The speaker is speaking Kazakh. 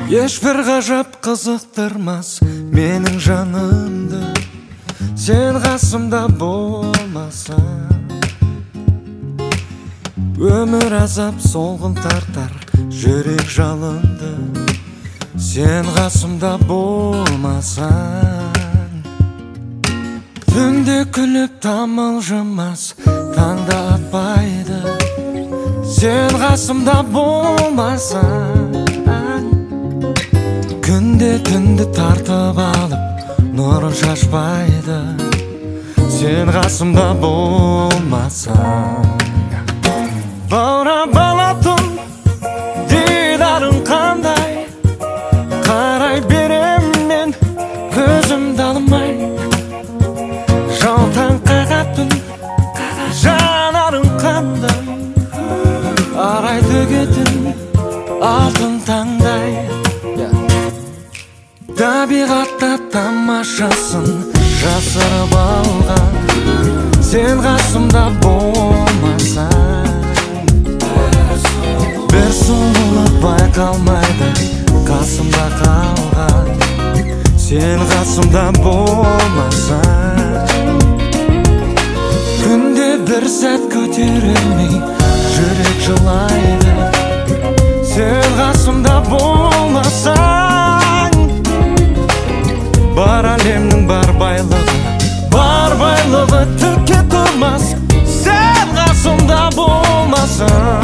Ешбір ғажап қызықтырмас менің жанымды, сен қасымда болмасаң. Өмір азап солғын тартар жүрек жалынды, сен қасымда болмасаң. Түнде күліп тамылжымас, таңда атпайды, сен қасымда болмасаң. Күнде түнді тартып алып, нұрын шашпайды, сен қасымда болмасаң. Баурап алатын дидарың қандай, қарай берем мен көзімді алмай. Жалтаң қағатын жанарың қандай, арай төгетін алтын таңдай. Табиғатта тамашасын жасырып алған, сен қасымда болмасаң. Бір сұлулық байқалмайды қасымда қалған, сен қасымда болмасаң. Күнде бір сәт көтерілмей жүрек жылайды, сен қасымда болмасаң. Бар әлемнің бар байлығы, бар байлығы түкке тұрмас, сен қасымда болмасаң.